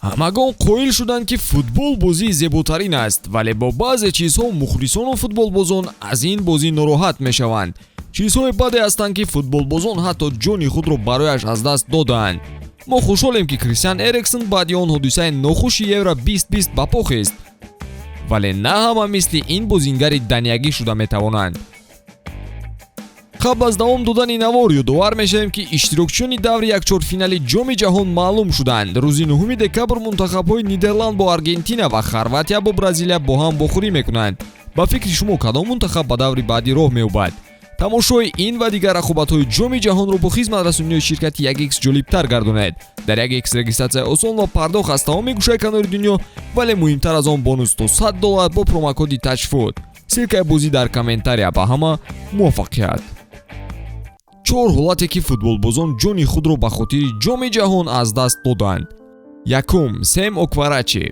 Ҳамагон қоил шуданд, ки футбол бозии зеботарин аст, вале бо баъзе чизҳо мухлисону футболбозон аз ин бозӣ нороҳат мешаванд. Чизҳои баде ҳастанд, ки футболбозон ҳатто ҷони худро барояш аз даст додаанд. Мо хушҳолем, ки Кристиан Эриксон баъди он ҳодисаи нохуши Евро 2020 ба по хест, вале на ҳама мисли ин бозингари даниягӣ шуда метавонанд. Қабл аз давом додани навор ёдовар мешавем, ки иштирокчиёни даври якчорфинали Ҷоми ҷаҳон маълум шуданд. Рӯзи 9 декабр мунтахабҳои Нидерланд бо Аргентина ва Хорватия бо Бразилия бо ҳам вохӯрӣ мекунанд. Ба фикри шумо, кадом мунтахаб ба даври баъдӣ роҳ меёбад? Тамошои ин ва дигар рақобатҳои Ҷоми ҷаҳонро бо хизматрасониҳои ширкати 1X ҷолибтар гардонед. Дар 1X регистратсия осон ва пардохт аз тамоми гӯшаи канори дунё, вале муҳимтар аз он, бонус то $100 бо промокоди TAJFOOT. Ссылкаи бозӣ дар комментария. Ба ҳама муваффақият! Чор ҳолате, ки футболбозон ҷони худро ба хотири Ҷоми ҷаҳон аз даст доданд. Якум: Сем Окварачи.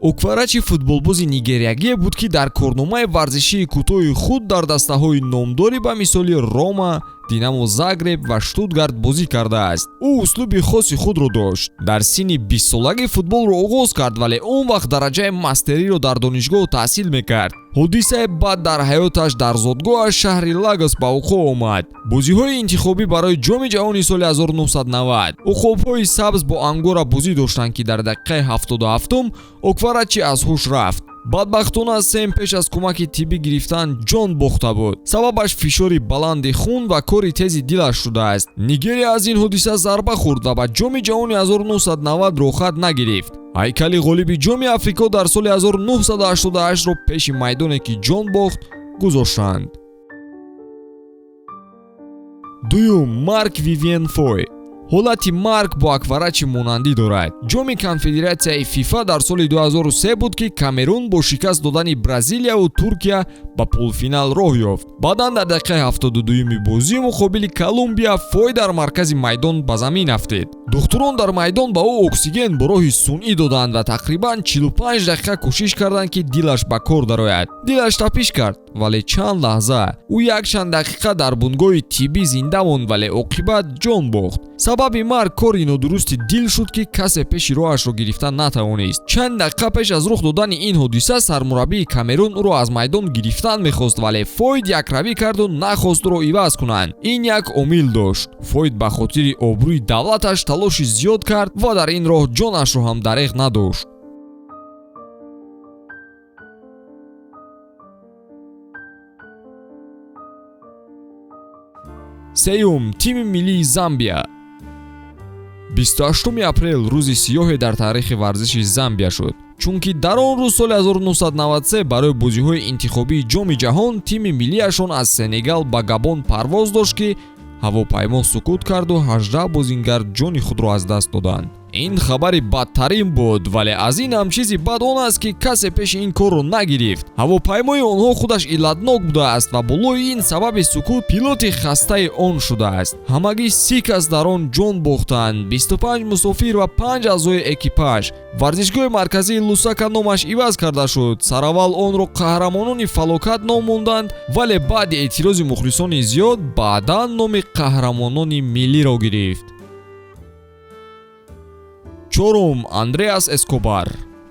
Окварачи футболбози нигериягие буд, ки дар корномаи варзишии кӯтоҳи худ дар дастаҳои номдорӣ ба мисоли Рома, Динамо Загреб ва Штутгарт бозӣ кардааст. Ӯ услуби хоси худро дошт. Дар синни 20-солагӣ футболро оғоз кард, вале он вақт дараҷаи мастериро дар донишгоҳ таҳсил мекард. Ҳодисаи бад дар ҳаёташ дар зодгоҳаш, шаҳри Лагос, ба вуқӯъ омад. Бозиҳои интихобӣ барои Ҷоми ҷаҳони соли 1990. Уқобҳои сабз бо Ангора бозӣ доштанд, ки дар дақиқаи 77-ум Окварачи аз ҳуш рафт. Бадбахтона, Сем пеш аз кӯмаки тиббӣ гирифтан ҷон бохта буд. Сабабаш фишори баланди хун ва кори тези дилаш шудааст. Нигерия аз ин ҳодиса зарба хӯрд ва ба Ҷоми ҷаҳони 1990 роҳхат нагирифт. Ҳайкали ғолиби Ҷоми Африко дар соли 1988-ро пеши майдоне, ки ҷон бохт, гузоштанд. Дуюм: Марк Вивиен Фой. Ҳолати марг бо Акварачи монандӣ дорад. Ҷоми Конфедератсияи ФИФА дар соли 2003 буд, ки Камерун бо шикаст додани Бразилияву Туркия ба полуфинал роҳ ёфт. Баъдан дар дақиқаи 72-юми бозӣ муқобили Колумбия Фой дар маркази майдон ба замин афтид. Духтурон дар майдон ба ӯ оксиген бо роҳи сунъӣ доданд ва тақрибан 45 дақиқа кӯшиш карданд, ки дилаш ба кор дарояд. Дилаш тапиш кард, вале чанд лаҳза. Ӯ якчанд дақиқа дар бунгоҳи тиббӣ зинда монд, вале оқибат ҷон бохт. Сабаби марг кори нодурусти дил шуд, ки касе пеши роҳашро гирифта натавонист. Чанд дақиқа пеш аз рух додани ин ҳодиса сармураббии Камерун ӯро аз майдон гирифтан мехост, вале Фойд якравӣ карду нахост ӯро иваз кунанд. Ин як омил дошт. Фойд ба хотири обрӯи давлаташ талоши зиёд кард ва дар ин роҳ ҷонашро ҳам дареғ надошт. Сеюм: тими миллии Замбия. 28 апрел рӯзи сиёҳе дар таърихи варзиши Замбия шуд, чунки дар он рӯз соли 1993 барои бозиҳои интихобии Ҷоми ҷаҳон тими миллиашон аз Сенегал ба Габон парвоз дошт, ки ҳавопаймо сукут карду 18 бозингар ҷони худро аз даст доданд. Ин хабари бадтарин буд, вале аз ин ҳам чизи бад он аст, ки касе пеши ин корро нагирифт. Ҳавопаймои онҳо худаш иллатнок будааст ва болои ин сабаби сукут пилоти хастаи он шудааст. Ҳамагӣ 30 кас дар он ҷон бохтанд: 25 мусофир ва 5 аъзои экипаж. Варзишгоҳи марказии Лусака номаш иваз карда шуд. Сараввал онро Қаҳрамонони фалокат ном монданд, вале баъди эътирози мухлисони зиёд баъдан номи Қаҳрамонони миллиро гирифт. Чорум: Андреас Эскобар.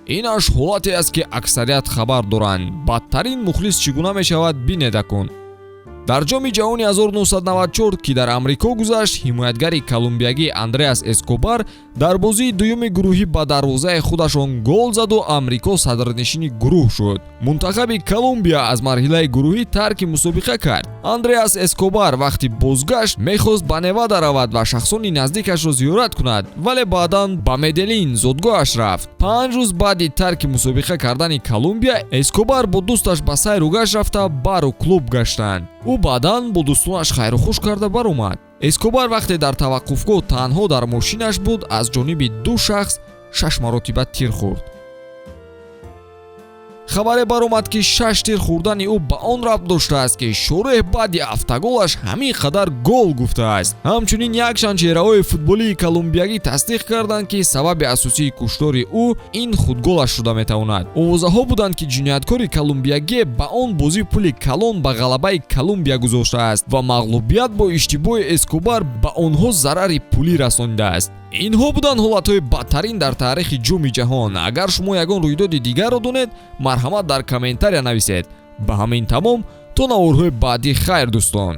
Инаш ҳолате аст, ки аксарият хабар доранд. Бадтарин мухлис чӣ гуна мешавад, бинед акун. Дар Ҷоми ҷаҳони 1994, ки дар Амрико гузашт, ҳимоятгари колумбиягӣ Андреас Эскобар дар бозии дуюми гурӯҳӣ ба дарвозаи худашон гол заду Амрико садрнишини гурӯҳ шуд. Мунтахаби Колумбия аз марҳилаи гурӯҳӣ тарки мусобиқа кард. Андреас Эскобар вақти бозгашт мехост ба Невада равад ва шахсони наздикашро зиёрат кунад, вале баъдан ба Меделин, зодгоҳаш, рафт. 5 рӯз баъди тарки мусобиқа кардани Колумбия Эскобар бо дӯсташ ба сайру гашт рафта, бару клуб гаштанд. Ӯ баъдан бо дӯстонаш хайрухуш карда баромад. Эскобар вақте дар таваққуфгоҳ танҳо дар мошинаш буд, аз ҷониби ду шахс шаш маротиба тир хӯрд. Хабаре баромад, ки шаш тир хӯрдани ӯ ба он рабт доштааст, ки шореҳ баъди автоголаш ҳамин қадар гол гуфтааст. Ҳамчунин якчанд чеҳраҳои футболии колумбиягӣ тасдиқ карданд, ки сабаби асосии куштори ӯ ин худголаш шуда метавонад. Овозаҳо буданд, ки ҷинояткори колумбиягӣ ба он бозӣ пули калон ба ғалабаи Колумбия гузоштааст ва мағлубият бо иштибоҳи Эскобар ба онҳо зарари пулӣ расонидааст. Инҳо буданд ҳолатҳои бадтарин дар таърихи Ҷоми ҷаҳон. Агар шумо ягон рӯйдоди дигарро донед, марҳамат, дар комментария нависед. Ба ҳамин тамом, то наворҳои баъдӣ, хайр, дӯстон.